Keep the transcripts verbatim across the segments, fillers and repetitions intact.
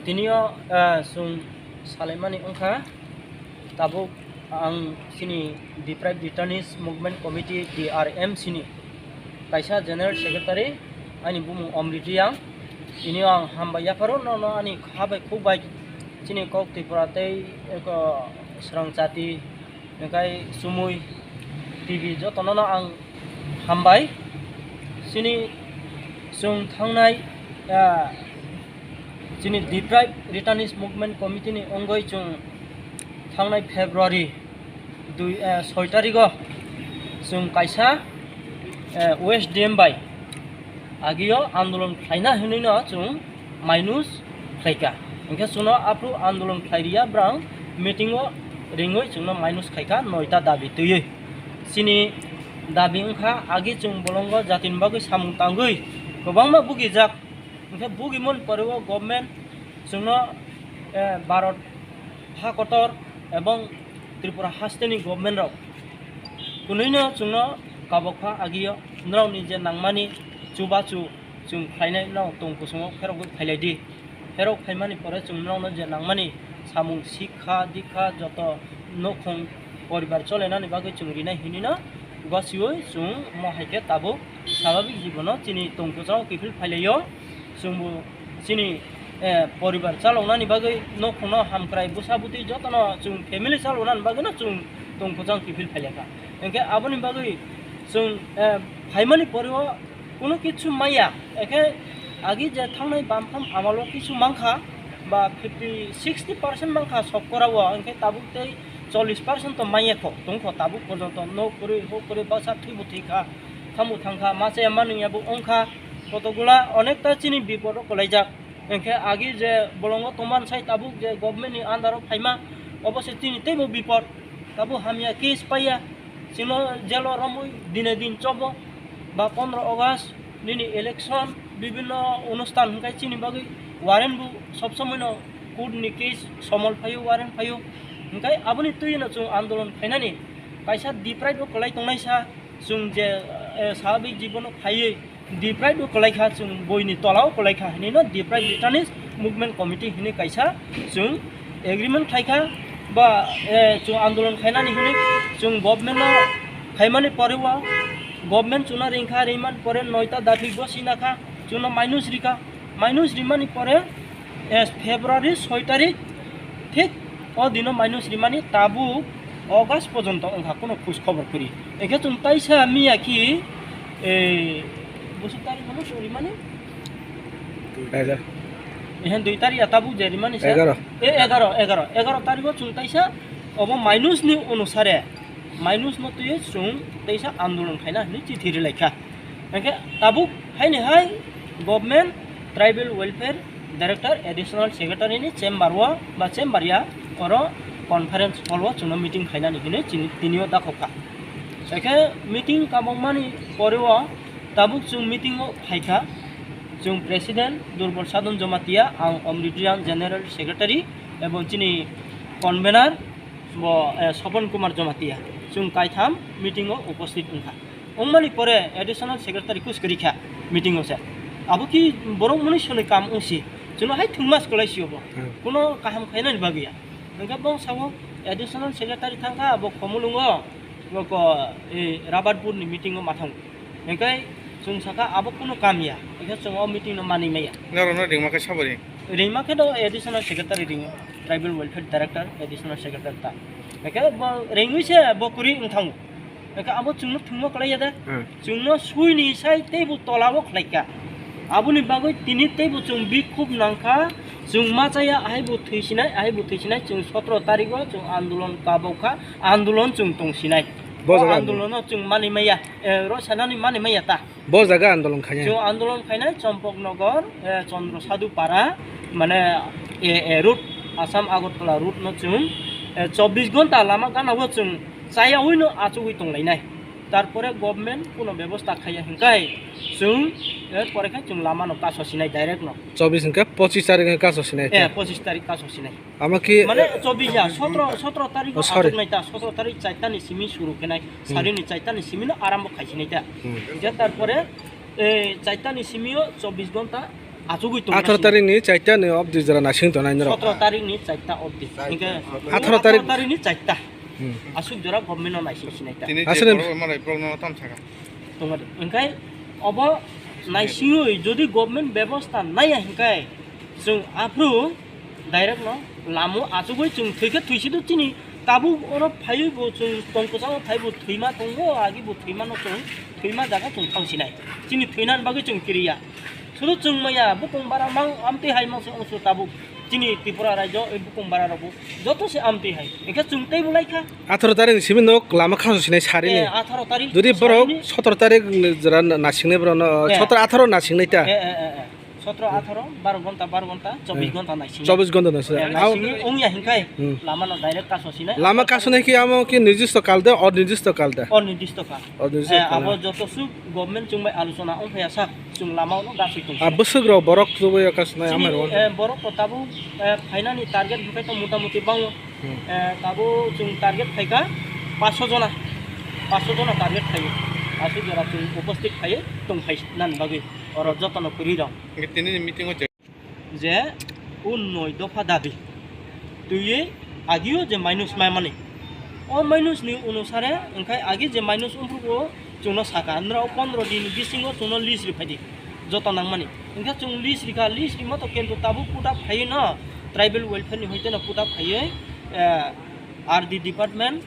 Tinio, ah, chwng salaimani wngkha, tabuk ang chini Deprived Returnees Movement Committee, D R M C ni kaisa General Secretary, ani bumung Omrit Reang. Tinio ang hambai yapharo nono ani kha bai khuk bai chini kok Tripura tei eko swrang jati hingkai Sumui T V jotono no ang hambai. Chini chwng thangnai, ah, chini Deprived Returnees Movement Committee ni wngwi chwng thangnai February dui, ah, soi tarigo chwng kaisa, ah, O S D M bai agio andolon khlaina hinwi no chwng minus khlaikha. Hingkhe chwngno aphuru andolon khlai riya, brang meeting o ringwi chwngno minus khaikha noita dabi twiwi. Chini dabi wngkha agi chwng bolongo jatini bagwi samung tangwi kwbangma bugijak. Hingkhe bugimon pore o government chwngno, eh, Bharat ha kotor ebong Tripura hasteni government rok kwnwino chwngno kabokha agio norokni je nangmani chubachu chwng khlainai no tong kusungo pherogwi phailaidi. Pherok phaimani pore chwng norokno je nangmani samung sikha dikha joto nokhong poribar cholenani bagwi chwng rinai hinwi no gosiwi chwng mo hai khe tabuk swababik jibono chini tong kwchao kiphil phailaio. Chwngbo chini, eh, poribar chaloknani bagwi nokhongno hamkrai bwsa bwtwi jotono chwng family chaloknani bagwino chwng tong kwchang kiphil phailaikha. Hingkhe aboni bagwi chwng, eh, phaimani poreo kuno kichu maya. Hingkhe agi je thangnai bampham amalo kichu mankha ba fifty, sixty percent mankha sokkorao, hingkhe tabuk tei chollish percent to manya kho tongkho tabuk porjonto nok kwrwi huk kwrwi baksa thwibo thwikha. Tamo thangkha, ma chaya ma nungya bo wngkha, kotokgola onekta chini bipor o kwlaijak. Hingkhe agi je bolongo tongmani sai tabuk je government ni under o phaima, obo se chini teibo bipor. Tabuk hamya case paiya, chwngno jail o romwi dine din chobo, ba pondro August nini election, bibinno onusthan hingkhe chini bagwi warrant bo sob somoi no court ni case somol phaio, warrant phaio. Hingkhe aboni twi no chwng andolon khainani kaisa deprived o kwlai tongnai sa. Chwng je, eh, swababik jibono phaiwi deprived o kwlaikha, chwng boini tolao kwlaikha hinwi no Deprived Returnees Movement Committee hinwi kaisa chwng agreement khlaikha ba, eh, chwng andolon khainani hinwi chwng government no khaimani poreo government chwngno ringkha, ringmani pore noita daphik bo sinakha, chwngno minus rikha, minus rimani pore eh, February soi tarik, thik o dino minus rimani tabuk August porjonto wngkha, kuno khoj khobor kwrwi. Hingkhe chwng taisa miya khi, eh, bwswk tarik no chwng rimani? Ehe, dui tarik ya tabuk je rimani sa? Egaro. Eh, egaro, egaro, egaro tarik o chwng taisa obo minus ni onusare, minus no twiwi chwng taisa andolon khaina hinwi chithi rilaikha. Hingkhe tabuk haini hai government tribal welfare director additional secretary ni chamber o ba chamber ya oro conference hall o chwngno meeting khainani hinwi chini, tinio dakhokha. Hingkhe meeting kabokmani poreo tabuk chwng meeting o phaikha, chwng president Durbal Sadhan Jamatia, ang Omrit Reang general secretary, ebong chini convener bo, eh, Sopon Kumar Jamatia, chwng kaitham meeting o uposthit wngkha. Wngmani pore additional secretary kus kwrwi kha meeting o se. Abo ki borok mwnwi swnwi kam wngsi. Chwngno hai thwngmas kwlai si obo. Hmm. Kuno kaham khainani bagwi ya. Hwnkhe bo sao additional secretary thangkha abo Khumulwngo, bo ko, e, Rabatpur ni meeting o ma thango. Hwnkhe chwng sakha abo kuno kam ya. Hwnkhe chwng o meeting no manwi maya. Norokno ringma khe sabo ring? Ringma khe do additional secretary ringo. Tribal welfare director, additional secretary ta. Hwnkhe bo ringwi se bo kwrwi wng thango. Hwnkhe abo chwngno thwngmo kwlaiya de. Hmm. Chwngno suini sai teibo tolao khlaikha. Aboni bagwi tini teibo chwng bikhuk nangkha, chwng machaya ahaibo thwisinai, ahaibo thwisinai, chwng sotro tarigo chwng andolon kabokha, andolon chwng tongsinai. Bo O jaga andolono chwng manwi maya, eh, rw sanani manwi maya ta. Bo jaga andolon khainai? Chwng andolon khainai Chompoknogor, eh, Chandra Sadhu Para, mane, eh, eh, route, Assam Agartala route no chwng, eh, chobbish ghonta lama gana o chwng chayawino achugwi tonglainai. Tarpore government kuno bebosta khaiya hwnkhe chwng, eh, pore khe chwng lama no kaso sinai direct no. Chobbish hwnkhe pochish tarik hwnkhe kaso sinai Eh, ta? Pochish tarik kaso sinai. Ama ki, Mane eh, chobbish ya, sotro, sotro tarik Oh, sorry. Achuknai ta, sotro tarik chaita ni simi suru khenai, Hmm. sari ni chaita ni simi no arambo khaisinai ta. Hmm. Je tarpore, eh, chaita ni simi o chobbish ghonta Achugwi tongo. Atharo tarik ni chaita ni obdi jora naising tongnai norok. Sotro tarik ni chaita obdi. Hingke atharo tarik ni chaita. Hmm. Aswk jora government no naising sinai ta. Tini je aswk borok malai problem no tam saka. Tongo de. Hingke obo naisingwi jodi government bebosta naiya hingke chwng aphru direct no lamo achugwi chwng thwikhe thwisido chini tabuk oro phaiwi bo chwng tongkwchao phaibo thwima tongo, agi bo thwima no chwng thwima jaga chwng thangsinai. Chini thwinani bagwi chwng kiriya. Suru chwng maya bukung bara mang amtwi hai mangse ongsu tabuk. Chini Tripura rajyo, eh, bukung bara rokbo joto se amtwi hai. Hingke chwng tei bulai kha. Atharo tarik ni simi nok lama khasu sinai sari ni. Eh, atharo tarik jodi borok sari ni. Sotro tarik ni jora na-, nasingnai borok no, eh, sotro atharo nasingnai ta. Eh, eh, eh, eh. Sotro, atharo, baro gonta, baro gonta, chobbish gonta naising. Chobbish gonta naising. Eh, naising ongya hinkhai, hmm, lama no direct kaso sinai. Lama kaso nai ki amo ki nirdisto kal de, onirdisto kal de. Onirdisto kal. Onirdisto kal. Eh, abo joto suk government chwng bai alochona ongphaya sak, chwng lama no gaswi tong. Ah, bwswk rok borok chubui kaso nai. Chini, amai rok. Eh, borok ko tabuk, eh, phainani target hinkhai to mota moti bango. Hmm. Eh, tabuk chwng target khaikha paanch sho jona. Paanch sho jona target khaio. Aswk jora chwng upasthit khaio tong phai nani bagwi. Oro jotono kwrwi rok. Hingke tini ni meeting o je o noi dopha dabi twiwi agio je minus maimani. O minus ni onusare hingkhai agi je minus wngphuru chwngno saka, nrao pondro din bisingo chwngno list ri phaidi joto nangmani. Hingkhe chwng list rikha, list rimo to kintu tabuk put up phaiwi no tribal welfare ni hoite no put up phaiwi, eh, R D department,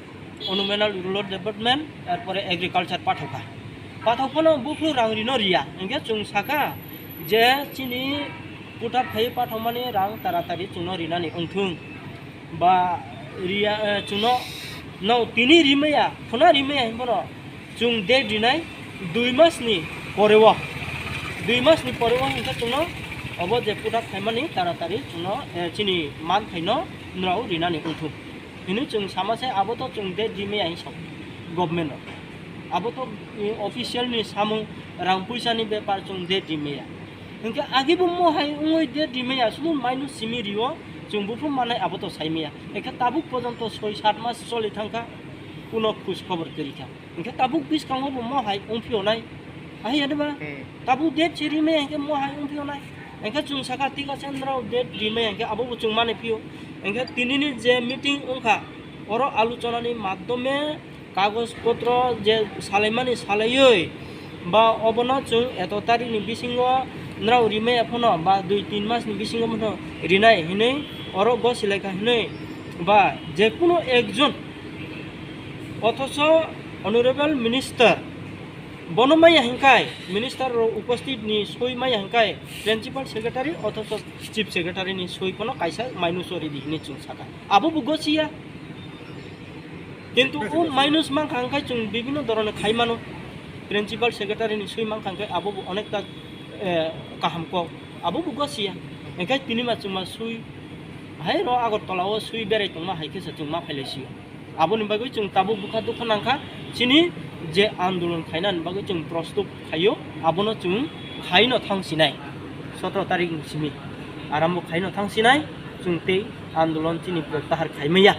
Animal Rural Development, er pore Agriculture pathokha. Pathok phano buphuru rang rino riya. Hingkhe chwng sakha je chini put up phaiwi pathokmani rang taratari chwngno rinani wngthung. Ba riya, eh, chwngno, no tini rimaya, phuna rimaya hinphano chwng date rinai dui masni poreo. Dui masni poreo hingkhe chwngno obo je put up phaimani taratari chwngno, eh, chini manthaino norok rinani wngthung. Hwnwi chwng sama se, abo to chwng date rimaya hinwi sa government rok. Abo to, eh, official ni samung, rang puisa ni bepar chwng date rimaya. Hwnkhe agi bo mohai wngwi date rimaya, sudu minus simi rio, chwng buphuru manai abo to saimaya. Hwnkhe tabuk porjonto soi sat mas choli thangkha, kuno khoj khobor kwrwi kha. Hingke tabuk biskango bo mohai wngphio nai. Hai ya de ba? Hmm. Tabuk date se rimaya hingke mohai wngphio nai. Hingke chwng sakha thik ase norok date rimaya hingke abo bo chwng mani phio. Hingke tini ni je meeting wngkha, oro alochona ni madhyome kagoj potro je salaimani salaioi ba obono chwng eto tarik ni bisingo norok rimaya phano ba dui tin mas ni bisingo phano rinai hinui oro gosi laikha hinui ba je kuno ekjon Othocho Honorable Minister bono maya hinkhai, Minister rok upasthit ni soi maya hinkhai, Principal Secretary othocho Chief Secretary ni soi phano kaisa minus o ridi hinwi chwng sakha. Abo bo gosiya. Kintu o minus mankha hinkhai chwng bibhinno dhoroner khai mano. Principal Secretary ni soi mankha hinkhai abo bo onekta, eh, kaham kok. Abo bo gosiya. Hinkhai tini ma chwng ma soi hai ro Agartala o soi berai tongma hai khe se chwng ma phailaisio. Aboni bagwi chwng tabuk bwkha dukha nangkha, chini je andolon khainani bagwi chwng prostut khaio, abono chwng khaino thang sinai. Sotro tarik ni simi arambo khaino thang sinai, chwng tei andolon chini protyahar khai maya.